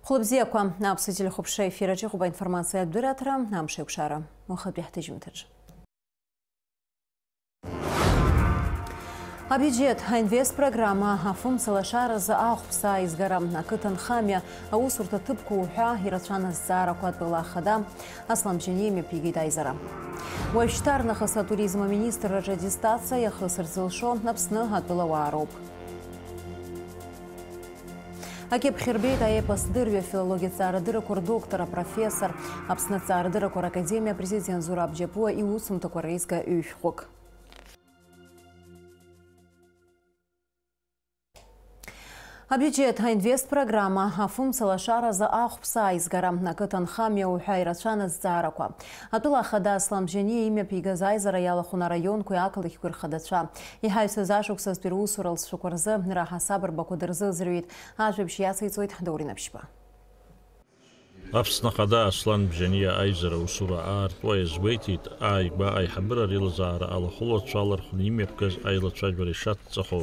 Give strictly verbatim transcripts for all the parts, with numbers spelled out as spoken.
Хәлыбзиақәа, аԥсуа телехәаԥшра ефир аҿы иҟоуп аинформациатә дырраҭара, амш еиқәшара, уахатәи ҳҭыжьымҭаҿы. Абиуџьеҭ, аинвест программа, афымца лашаразы ахәԥса аизгара, ақыҭанхамҩа, аусурҭа ҭыԥқәа уҳәа ирацәан азҵаарақәа атәыла ахада Аслан Бжьаниа имҩаԥигеит аизара. Уажәшьҭарнахыс атуризм аминистрраҿы аттестациа иахысырц зылшо Аԥсны атәылауаа роуп. Акьыԥхь рбеит аепос дырҩа, филологиа ҭҵаарадыррақәа рдоктор, апрофессор, Аԥсны аҭҵаарадыррақәа ракадемиа апрезидент Зураб Џьапуа иусумҭақәа реизга ҩышәҟәык. Абиуџьеҭ, аинвест программа, афымца лашаразы ахәԥса аизгара, ақыҭанхамҩа уҳәа ирацәан азҵаарақәа. Атәыла ахада Аслан Бжьаниа имҩаԥигаз аизара иалахәын араионқәеи ақалақьқәеи рхадацәа. Иҳаҩсыз ашықәсазтәи русура алҵшәақәа рзы раҳасаб рбақәа дырзыӡырҩит. Ажәабжь иациҵоит Даур Инаԥшьба. Аԥсны Ахада Аслан Бжьаниа аизара аусура аартуа иазгәеиҭеит, ааигәа аиҳабыра реилазаара алахәылацәа алархәны имҩаԥгаз аилацәажәара ишацҵахо.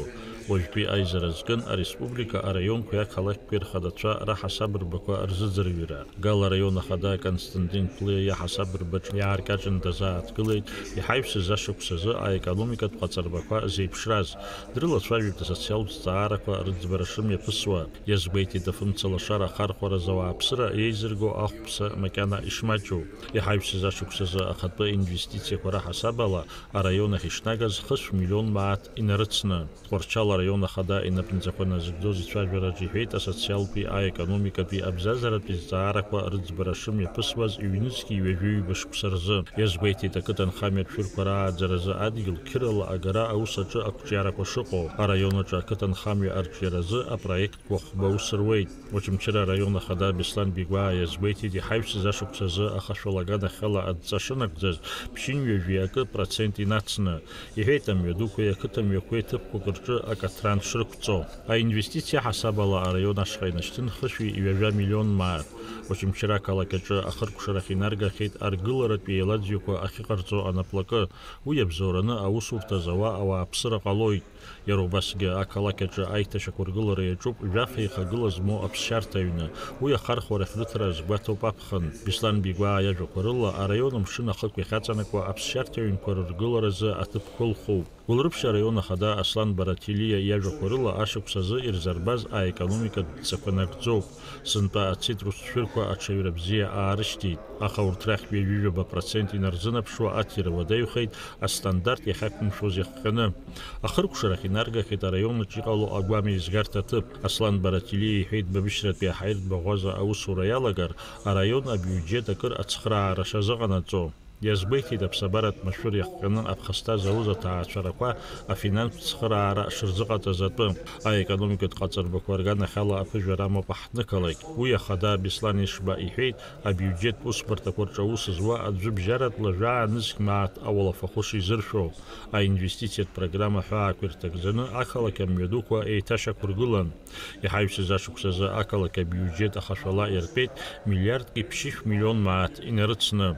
Уажәтәи аизара зкын ареспублика араионқәеи ақалақьқәеи рхадацәа раҳасаб рбақәа рзыӡырҩра. Гал араион ахада Константин Ԥлиа иаҳасаб рбаҿы иааркьаҿны дазааҭгылеит иҳаҩсыз ашықәс азы аекономикатә ҟаҵарбақәа зеиԥшраз. Дрылацәажәеит асоциалтә зҵаарақәа рыӡбара шымҩаԥысуа. Иазгәеиҭеит афымца лашара ахархәаразы ауааԥсыра еизырго ахәԥса макьана ишмаҷу. Иҳаҩсыз ашықәс азы ахатәы инвестициақәа раҳасаб ала араион ахь ишнагаз хышә миллион мааҭ инарыцны. Тҟәарчал араион ахада инапынҵақәа назыгӡоз ицәажәараҿы иҳәеит асоциалтәи аекономикатәи абзазаратәи зҵаарақәа рыӡбара шымҩаԥысуаз ҩнызқьи ҩажәи ҩба шықәса рзы. Иазгәеиҭеит ақыҭанхамҩа ршәырқәа рааӡаразы адгьыл қьырала агара аус аҿы ақәҿиарақәа шыҟоу. Араион аҿы ақыҭанхамҩа арҿиаразы апроект Уахәба аус руеит. Очамчыра араион ахада Беслан Бигәаа иазгәеиҭеит, иҳаҩсыз ашықәс азы ахашәала аганахьала адҵа шынагӡаз, ԥшьынҩажәи акы процент инацны. Иҳәеит, амҩадуқәеи ақыҭамҩақәеи ҭыԥқәак рҿы акаҭран шрықәҵо. Аинвестициа ҳасаб ала араион ашҟа инашьҭын хышәи ҩажәа миллион мааҭ. Очамчыра ақалақь аҿы ахыркәшарахь инаргахьеит аргыларатә еилаӡҩақәа ахьыҟарҵо анаплакы. Уи иабзоураны аусурҭа зауа ауааԥсыра ҟалоит. Иара убасгьы, ақалақь аҿы аиҭашьақәыргылара иаҿуп жәаф еихагыла змоу аԥсшьарҭа аҩны. Уи ахархәарахь рыҭара азгәаҭоуп аԥхын. Беслан Бигәаа иажәақәа рыла, араион амшын ахықә иахьаҵанакуа аԥсшьарҭа ҩнқәа рыргыларазы аҭыԥ кылхуп. Гәылрыԥшь араион ахада Аслан Барателиа иажәақәа рыла, ашықәс азы ирзарбаз аекономикатә дҵақәа нагӡоуп. Сынтәа ацитрус шәырқәа аҽаҩра бзиа аарышьҭит, аха урҭ рахьтә ҩажәижәаба процент инарзынаԥшуа аҭира уадаҩхеит астандарт иахьақәымшәоз иахҟьаны. Ахыркәшарахь инаргахьеит араион аҿы иҟало агәам еизгарҭа аҭыԥ. Аслан Барателиа иҳәеит, Бабышьратәи аҳаиртә баӷәаза аусура иалагар, араион абиуџьет акыр ацхыраара шазыҟанаҵо. Иазгәеиҭеит аԥсабаратә машәыр иахҟьаны аԥхасҭа зауз аҭаацәарақәа афинанстә цхыраара шырзыҟаҵаз атәы. Аекономикатә ҟаҵарбақәа рганахьала аԥыжәара амоуп аҳҭнықалақь. Уи ахада Беслан Ешба иҳәеит, абиуџьеттә усбарҭақәа рҿы аус зуа аӡәыбжьаратәла жәаа нызқь мааҭ ауалафахәы шизыршәо. Аинвестициатә программа ҳәаақәа ирҭагӡаны ақалақь амҩадуқәа еиҭашьақәыргылан. Иҳаҩсыз ашықәс азы ақалақь абиуџьет ахашәала иартәеит миллиардки ԥшьышә миллион мааҭ инарыцны.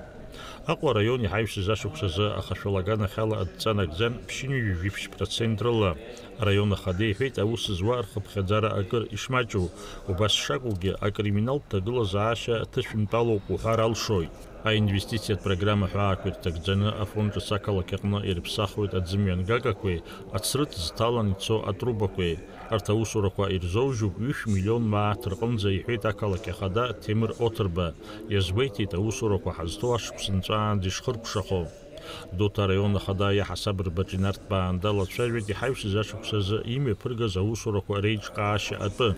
Аҟәа араион иҳаҩсыз ашықәс азы ахашәала аганахьала адҵа нагӡан ԥшьынҩажәи жәиԥшь процент рыла. Араион ахада иҳәеит, аус зуа рхыԥхьаӡара акыр ишмаҷу, убас шакәугьы, акриминалтә ҭагылазаашьа ҭышәынтәалоуп уҳәар алшоит. Аинвестициатә программа ҳәаақәа ирҭагӡаны Афон ҿыц ақалақь аҟны ирыԥсахуеит аӡымҩангагақәеи ацрыҵ зҭалан ицо атрубақәеи. Арҭ аусурақәа ирзоужьуп ҩышә миллион мааҭ рҟынӡа, иҳәеит ақалақь ахада Ҭемыр Оҭырба. Иазгәеиҭеит, аусурақәа ҳазҭоу ашықәс нҵәаанӡа ишхыркәшахо. Гәдоуҭа араион ахада иаҳасаб рбаҿ инарҭбаан далацәажәеит иҳаҩсыз ашықәс азы имҩаԥыргаз аусурақәа реиҿкаашьа атәы.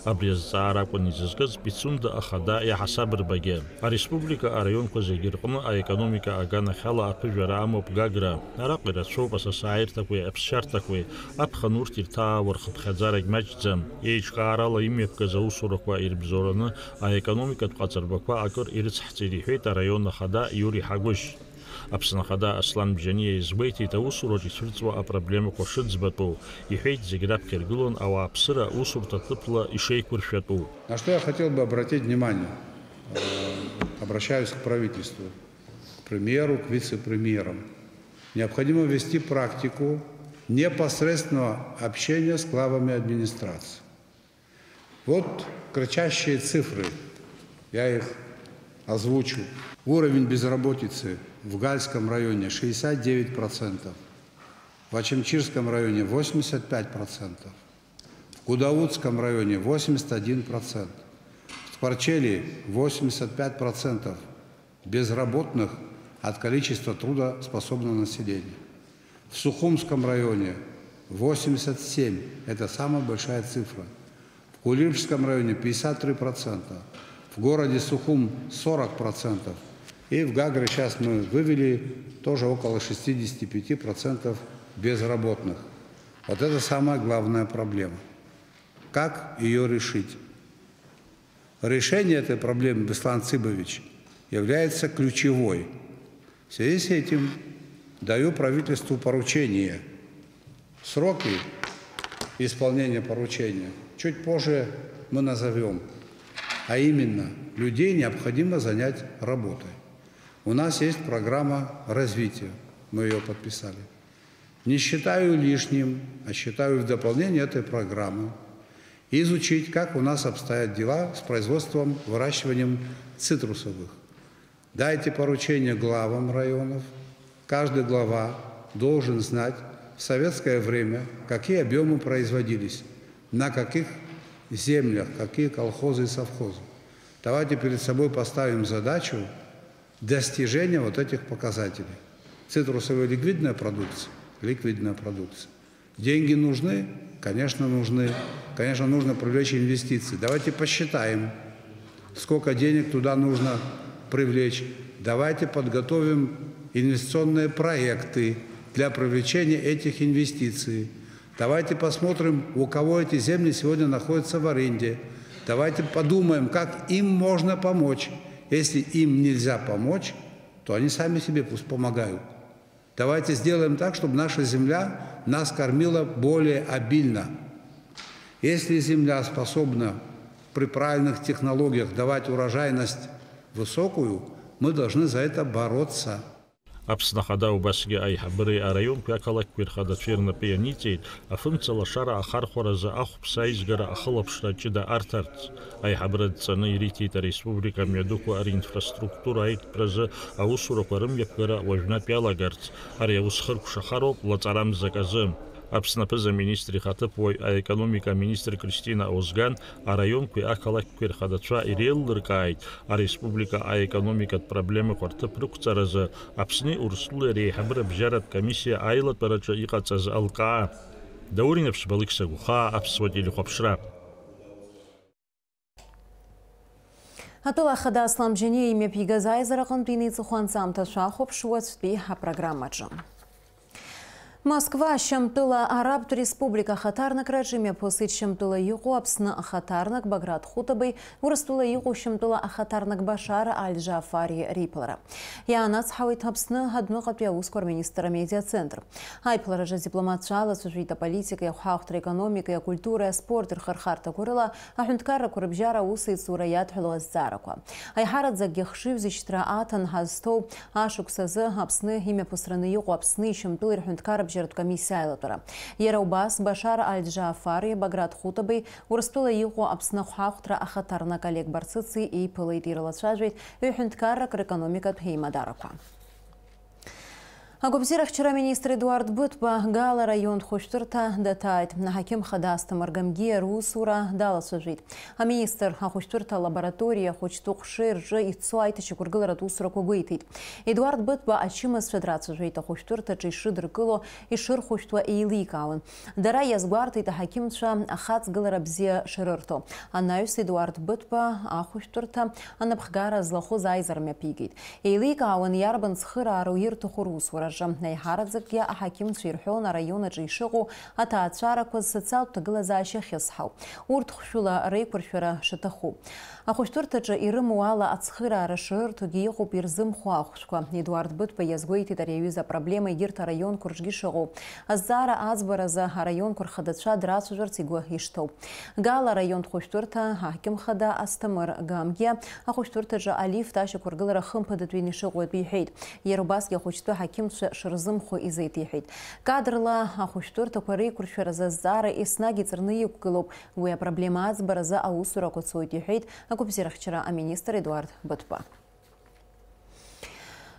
Абри азҵаара акәын изызкыз Пицунда ахада иаҳасаб рбагьы. Ареспублика араионқәа зегьы рҟны аекономика аганахьала аԥыжәара амоуп Гагра. Араҟа ирацәоуп асасааирҭақәеи аԥсшьарҭақәеи, аԥхын урҭ ирҭаауа рхыԥхьаӡарагь маҷӡам. Еиҿкаарала имҩаԥгаз аусурақәа ирыбзоураны аекономикатә ҟаҵарбақәа акыр ирыцҳҵеит, иҳәеит араион ахада Иури Ҳагәышь. Аԥсны ахада Аслан Бжьаниа иазгәеиҭеит аусураҿ ицәырҵуа апроблемақәа шыӡбатәу, иҳәеит, зегь раԥхьа иргылон ауааԥсыра аусурҭа ҭыԥла ишеиқәыршәатәу. На что я хотел бы обратить внимание, э, обращаюсь к правительству, к премьеру, к вице-премьерам. Необходимо ввести практику непосредственного общения с главами администраций. Вот кричащие цифры, я их озвучу. Уровень безработицы в Гальском районе шестьдесят девять процентов, в Ачамчирском районе восемьдесят пять процентов, в Гудаутском районе восемьдесят один процент, в Тхварчели восемьдесят пять процентов безработных от количества трудоспособного населения. В Сухумском районе восемьдесят семь, это самая большая цифра. В Кулибшском районе пятьдесят три процента, в городе Сухум сорок процентов. И в Гагры сейчас мы вывели тоже около шестидесяти пяти процентов безработных. Вот это самая главная проблема. Как ее решить? Решение этой проблемы, Беслан Цыбович, является ключевой. В связи с этим даю правительству поручение. Сроки исполнения поручения чуть позже мы назовем. А именно, людей необходимо занять работой. У нас есть программа развития, мы ее подписали. Не считаю лишним, а считаю в дополнение этой программы изучить, как у нас обстоят дела с производством, выращиванием цитрусовых. Дайте поручение главам районов. Каждый глава должен знать в советское время, какие объемы производились, на каких землях, какие колхозы и совхозы. Давайте перед собой поставим задачу достижения вот этих показателей. Цитрусовая ликвидная продукция, ликвидная продукция. Деньги нужны? Конечно, нужны. Конечно, нужно привлечь инвестиции. Давайте посчитаем, сколько денег туда нужно привлечь. Давайте подготовим инвестиционные проекты для привлечения этих инвестиций. Давайте посмотрим, у кого эти земли сегодня находятся в аренде. Давайте подумаем, как им можно помочь. Если им нельзя помочь, то они сами себе пусть помогают. Давайте сделаем так, чтобы наша земля нас кормила более обильно. Если земля способна при правильных технологиях давать урожайность высокую, мы должны за это бороться. Аԥсны Ахада убасгьы аиҳабыреи араионқәеи ақалақьқәеи рхадацәеи рнапы ианиҵеит афымца лашара ахархәаразы ахәԥса аизгара ахылаԥшра ҷыда арҭарц. Аиҳабыра дҵаны ириҭеит ареспублика мҩадуқәа ринфраструктура аиҭтәразы аусурақәа рымҩаԥгара уажәнатә иалагарц. Ари аус хыркәшахароуп лаҵарамзак азы. Аԥсны аԥыза-министр ихаҭыԥуаҩ аекономика аминистр Кристина Озган араионқәеи ақалақьқәеи рхадацәа иреиллыркааит ареспублика аекономикатә проблемақәа рҭыԥ рықәҵаразы Аԥсни Урыстәылеи реиҳабыра бжьаратә комиссиа аилатәараҿы иҟаҵаз алкаа. Даур Инаԥшьба, Алықьса Гәхаа, Аԥсуа телехәаԥшра. Атәыла ахада Аслан Бжьаниа имҩаԥигаз аизараҟынтә инеиҵыху анҵамҭа шәахәаԥш уаҵәтәи апрограммаҿы. Москва, Шьамтәыла Арабтә Республика ахаҭарнакраҿы имҩаԥысит Шьамтәыла иҟоу Аԥсны ахаҭарнак Баграт Хутабеи Урыстәыла иҟоу Шьамтәыла ахаҭарнак Башар Аль-Џафари реиԥылара. Иаанацҳауеит Аԥсны адәныҟатәи аусқәа рминистр амедиацентр. Аиԥылараҿы адипломатцәа алацәажәеит аполитикеи, ахәаахәҭра, аекономикеи, акультуреи, аспорти рхырхарҭақәа рыла аҳәынҭқаррақәа рыбжьара аусеицура иадҳәалоу азҵаарақәа. Аиҳараӡакгьы ахшыҩзышьҭра аҭан ҳазҭоу ашықәс азы Аԥсны имҩаԥысраны иҟоу Аԥсни Шьамтәыла рҳәынҭқарра бжьаратә комиссиа аилатәара. Иара убас Башар Аль-Џафари Баграт Хутабеи Урыстәыла иҟоу Аԥсны ахәаахәҭра ахаҭарнак Олег Барцыци еиԥылеит, ирылацәажәеит ҩҳәынҭқаррак рекономикатә еимадарақәа. Агәабзиарахьчара аминистр Едуард Быҭәба Гала араион хәышәтәырҭа даҭааит. Аҳақьым хада Асҭамыр Гамгиа русура далацәажәеит. Аминистр ахәышәтәырҭа алабораториеи ахәыҷтәы ҟәшеи рҿы ицо аиҭашьақәыргыларатә усурақәа гәеиҭеит. Едуард Быҭәба ачымазцәа драцәажәеит ахәышәтәырҭаҿы ишыдыркыло, ишырхәышәтәуа еиликаауан. Дара иазгәарҭеит аҳақьымцәа ахаҵгылара бзиа шрырҭо. Анаҩс Едуард Быҭәба ахәышәтәырҭа анапхгара злахәыз аизара мҩаԥигеит. Еиликаауан иарбан цхыраару ирҭаху русураҿы. Аиҳараӡакгьы аҳақьымцәа ирҳәон араион аҿы ишыҟоу аҭаацәарақәа зсоциалтә ҭагылазаашьа ахьысҳау. Урҭ хәшәыла реиқәыршәара шаҭаху. Ахәышәтәырҭаҿы ирымоу ала ацхыраара шрырҭогьы иҟоуп ирзымхо ахәшәқәа. Едуард Быҭәба иазгәеиҭеит ари аҩыза апроблема егьырҭ араионқәа рҿгьы шыҟоу. Азҵаара аӡбаразы араионқәа рхадацәа драцәажәарц игәы ишҭоу. Гала араионтә хәышәтәырҭа аҳақьым хада Асҭамыр Гамгиа ахәышәтәырҭаҿы алифт ашьақәыргылара хымԥадатәины ишыҟоу атәы иҳәеит. Иара убасгьы ахәыҷтәы ҳақьымцәа шырзымхо изеиҭеиҳәеит. Кадрла ахәышәтәырҭақәа реиқәыршәаразы азҵаара еснагь иҵарны иқәгылоуп. Уи апроблема аӡбаразы аусурақәа цоит, иҳәеит агәабзиарахьчара аминистр Едуард Батба.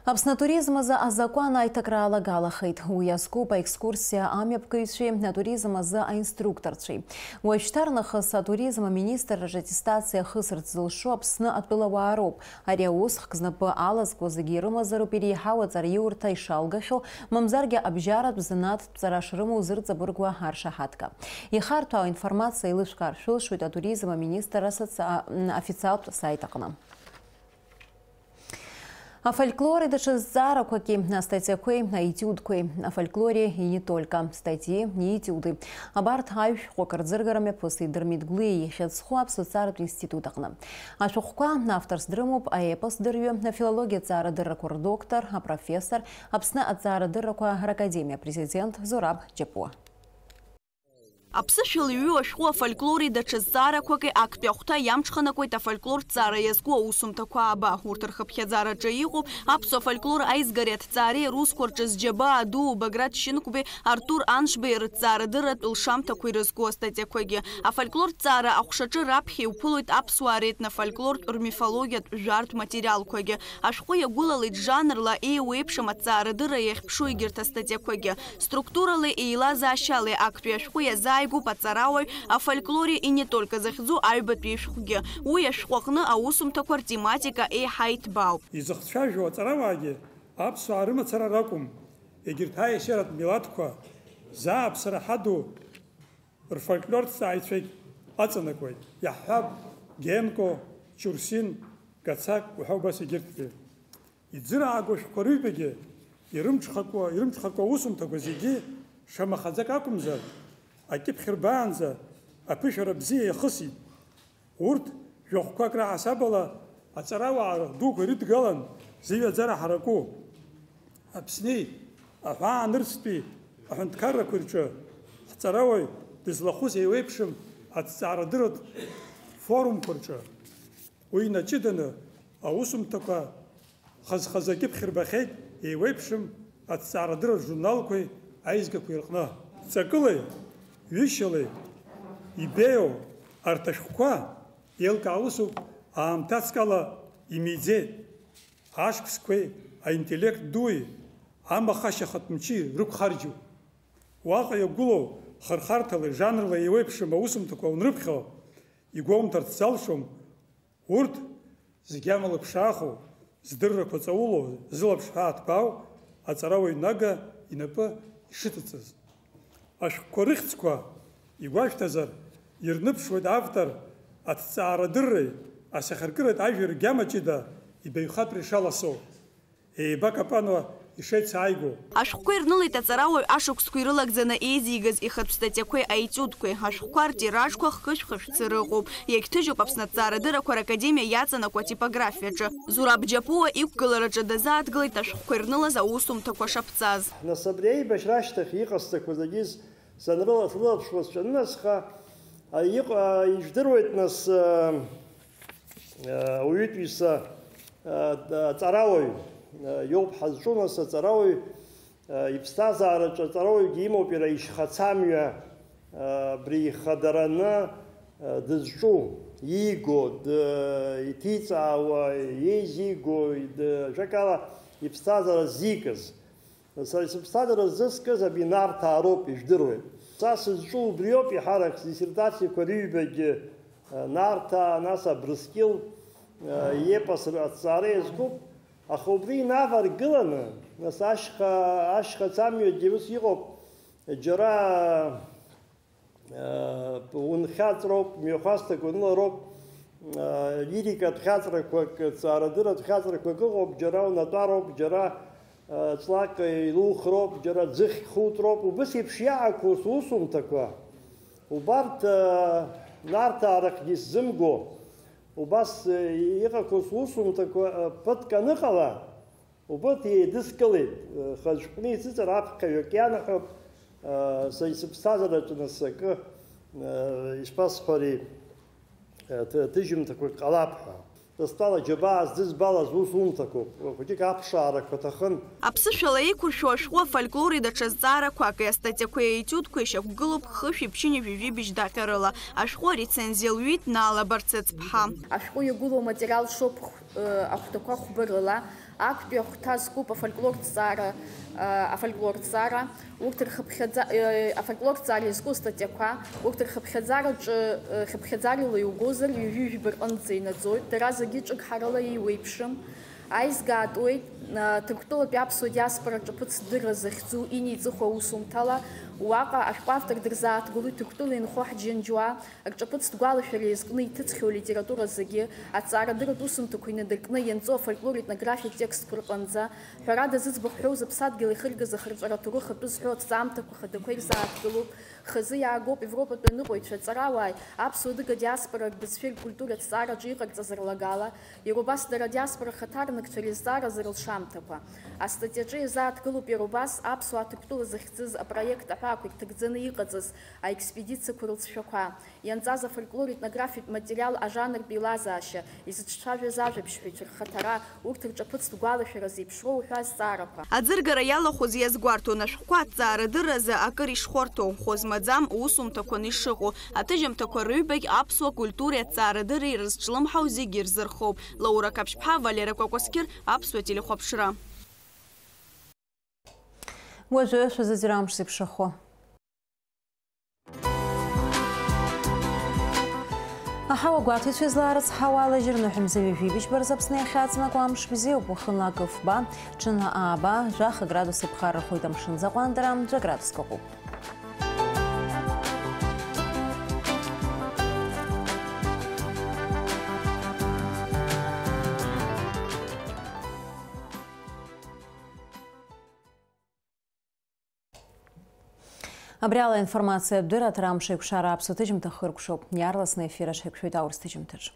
Аԥсны атуризм азы азакәан аиҭакра алагалахеит. Уи иазкуп аекскурсиа амҩаԥгаҩцәеи атуризм азы аинструкторцәеи. Уажәшьҭарнахыс атуризм аминистрраҿы аттестациа ахысырц зылшо Аԥсны атәылауаа роуп. Ари аус хк знапы алазкуа зегьы ирымазароуп иреиҳау аҵараиурҭа ишалгахьоу, мамзаргьы абжьаратә занааҭтә ҵара шрымоу зырҵабыргуа аршаҳаҭга. Ихарҭәаау аинформациа еилышәкаар шәылшоит атуризм аминистрра асоциа-, официалтә асаит аҟны. Афольклори даҽа зҵаарақәаки, астатиақәеи, аетиудқәеи, афольклори и не только, статьи и этюды. Абарҭ аҩ-шәҟәы акырӡыргара мҩаԥысит Дырмит Гәлиа ихьыӡ зху Аԥсуа ҵаратә институт аҟны. Ашәҟәқәа авторс дрымоуп аепос дырҩы, афилологиа ҵаарадыррақәа рдоктор, апрофессор, Аԥсны аҵаарадыррақәа ракадемиа апрезидент Зураб Џьапуа. Аԥсышәала иҩу ашәҟәы афольклори даҽа зҵаарақәаки актәи ахәҭа иамҽханакуеит афольклортә ҵаара иазку аусумҭақәа ааба. Урҭ рхыԥхьаӡараҿы иҟоуп аԥсуа фольклор аизгареи аҭҵаареи русқәа рҿы зџьабаа дуу Баграт Шьынқәбеи, Артур Аншбеи рыҭҵаарадырратә лшамҭақәа ирызку астатиақәагьы. Афольклортә ҵаара аҟәшаҿы раԥхьа иуԥылоит аԥсуаа ретнофольклортә рмифологиатә жәартә материалқәагьы. Ашәҟәы иагәылалеит жанрла еиуеиԥшым аҭҵаарадырра иахьԥшу егьырҭ астатиақәагьы. Структуралеи еилазаашьалеи актәи ашәҟәы иазааигәоуп аҵарауаҩ афольклори и не только захьӡу аҩбатәи ишәҟәгьы. Уи ашәҟәы аҟны аусумҭақәа ртематика еиҳа иҭбаауп. Изыхцәажәо аҵарауаагьы аԥсуаа рымацара ракәым, егьырҭ аешьаратә милаҭқәа зааԥсара ҳаду рфольклорҭҵааҩцәагь аҵанакуеит. Иаҳҳәап, Генко, Чурсин, Гацак уҳәа убас егьырҭгьы. Иӡырааго ашәҟәқәа рыҩбагьы ирымҽхакуа, ирымҽхакуа аусумҭақәа зегьы шамахаӡак акәымзар, акьыԥхь рбаанӡа аԥышәара бзиа иахысит. Урҭ жәохәқәак раҳасабала аҵарауаа дуқәа ирыдгалан зыҩаӡара ҳараку. Аԥсни аҳәаанырцәтәи аҳәынҭқаррақәа рҿы ҳҵарауаҩ дызлахәыз еиуеиԥшым аҭҵаарадырратә форумқәа рҿы. Уи инаҷыданы аусумҭақәа хаз-хазы акьыԥхь рбахьеит еиуеиԥшым аҭҵаарадырратә журналқәеи аизгақәеи рҟны. Ҵакылеи ҩышьалеи ибеиоу арҭ ашәҟәқәа еилкаау усуп аамҭацкала имиӡеит, ашықәсқәеи аинтеллект дуи амахашьахатә мчи рықәхарџьу. Уаҟа иагәылоу хырхарҭалеи жанрлеи еиуеиԥшым аусумҭақәа унрыԥхьо, игәоумҭарц залшом. Урҭ зегьы амала ԥшааху, здыррақәа ҵаулоу, зылаԥш ҳәаа ҭбаау аҵарауаҩ нага инапы ишыҵыҵыз. Ашәҟәқәа рыхьӡқәа игәашәҭазар, ирныԥшуеит автор аҭҵаарадырреи асахьаркыратә ажәеи ргьама ҷыда ибаҩхатәра ишаласоу. Еибакапануа ишеицааигәоу. Ашәҟәқәа ирнылеит аҵарауаҩ ашықәсқәа ирылагӡаны еизигаз ихатә статиақәеи аетиудқәеи. Ашәҟәқәа ртиражқәа хкышә-хышәцы рыҟоуп. Иагьҭыжьуп Аԥсны аҭҵаарадыррақәа ракадемиа иаҵанакуа атипографиаҿы. Зураб Џьапуа иқәгылараҿы дазааҭгылеит ашәҟәқәа ирнылаз аусумҭақәа шаԥҵаз. Нас абри аибашьра ашьҭахь иҟасҵақәаз зегьы санрыла-, срылаԥшуазшәа анынасха, а, иҟ-, а, ижәдыруеит, нас, а, а, ауаҩытәыҩса, а, д-, аҵарауаҩ, а, иоуп ҳазҿу, нас, аҵарауаҩ, а, иԥсҭазаараҿы аҵарауаҩгьы имоуп иара ишьхацамҩа, а, абри ихадараны, а, дызҿу, ииго, д-, иҭиҵаауа, еизиго, д-, ажәакала, иԥсҭазаара ззикыз. Сара сыԥсҭазаара ззыскыз абри Нарҭаа роуп, ижәдыруеит. Са сызҿу убриоуп, еиҳарак сдиссертациақәа рыҩбагьы, э, Нарҭаа, нас Абрыскьыл, э, иепос аҭҵаара иазкуп, аха убри инаваргыланы, нас ашьха, ашьхацамҩагьы ус иҟоуп, џьара Унхьаҵроуп, мҩахәасҭак унылароуп, лирикатә хьаҵрақәак, ҵаарадырратә хьаҵрақәак ыҟоуп, џьара унатәароуп, џьара ҵлак илухроуп, џьара ӡыхь хутроуп, убыс еиԥш иаақәу сусумҭақәа, убарҭ Нарҭаа рахьгьы исзымго, убас иҟақәоу сусумҭақәа ԥыҭк аныҟала, Убырҭ еидыскылеит, хазы шәҟәны исыҵар аԥхьаҩык ианаҳәап, са исыԥсҭазаараҿы нас акы ишԥасҳәари, ҭ-, ҭыжьымҭақәак ҟалап ҳәа. Стәала џьабаа здызбалаз усумҭақәоуп, хәыҷык аԥшаарақәа ҭахын. Аԥсышәала еиқәыршәу ашәҟәы афольклори даҽа зҵаарақәаки астатиақәеи аетиудқәеи шьақәгылоуп хышәи ԥшьынҩажәи жәибжь даҟьарыла. Ашәҟәы арецензиа лҩит Наала Барцыц-ԥҳа. Ашәҟәы иагәылоу аматериал шоуп хә-, э, ахәҭақәа хәба рыла, актәи ахәҭа зкуп афольклортә ҵара, э, афольклортә ҵара. Урҭ рхыԥхьаӡа-, э, афольклортә ҵара иазку астатиақәа, урҭ рхыԥхьаӡараҿы, э, хыԥхьаӡарала иугозар, ҩажәи жәба рҟынӡа инаӡоит. Дара зегьы ҿык ҳарала еиуеиԥшым. Аизга аатуеит, э, Ҭырқәтәылатәи аԥсуа диаспора рҿаԥыцтә дырра захьӡу Ини Ҵыхәа аусумҭала. Уаҟа ашәҟәы автор дырзааҭгылоит Ҭырқәтәыла инхо ҳџьынџьуаа, рҿаԥыцтә гәалашәара иазкны иҭыҵхьоу алитература зегьы, аҵаарадырратә усумҭақәа инадыркны ианҵоу афольклоритә етнографиатә текстқәа рҟынӡа. Ҳәарада, зыӡбахә ҳәоу зыԥсадгьыл ихыргаз ахырҵәара аҭоурых атәы зҳәоу аҭҵаамҭақәа хадақәа ирзааҭгылоуп. Хазы иаагоуп Европатәи аныҟәаҩцәа, аҵарауааи, аԥсуа-адыга диаспорак бызшәеи ркультуреи аҭҵаараҿы иҟарҵаз рлагала, иара убас дара адиаспора хаҭарнакцәа рызҵааразы рылшамҭақәа. Астатиаҿы иазааҭгылоуп иара убас аԥсуаа Ҭырқәтәыла захьӡыз апроект аҳәаақәа ирҭагӡаны иҟаҵаз аекспедициақәа рылҵшәақәа, ианҵаз афольклор-етнографиатә материал ажанртә еилазаашьа, изыҿцәажәаз ажәабжьҳәаҩцәа рхаҭара, урҭ рҿаԥыцтә гәалашәара зеиԥшроу уҳәа азҵаарақәа. Аӡыргара иалахәыз иазгәарҭон ашәҟәқәа аҭҵаарадырразы акыр ишхәарҭоу, хәы змаӡам усумҭақәан ишыҟоу, аҭыжьымҭақәа рыҩбагь аԥсуа культуреи аҭҵаарадырреи рызҿлымҳау зегьы ирзырхоуп. Лаура Қаԥшьԥҳа, Валера Кәакәасқьыр, Аԥсуа телехәаԥшра. Уажәы шәазыӡырҩ амш зеиԥшрахо. Аҳауа гәаҭеицәа излаарыцҳауа алажьыр ныҳәамза ҩажәи быжьба рзы Аԥсны иахьаҵанакуа амш бзиоуп, уахынла акы фба, ҽынла ааба, жәаха градус иԥхаррахоит, амшын аӡы аҟәандара жәа градуск ыҟоуп. Абри ала аинформациатә дырраҭара амш еиқәшара аԥсуа ҭыжьымҭа хыркәшоуп. Иаарласны аефир аҿы ҳаиқәшәоит аурыс ҭыжьымҭаҿ.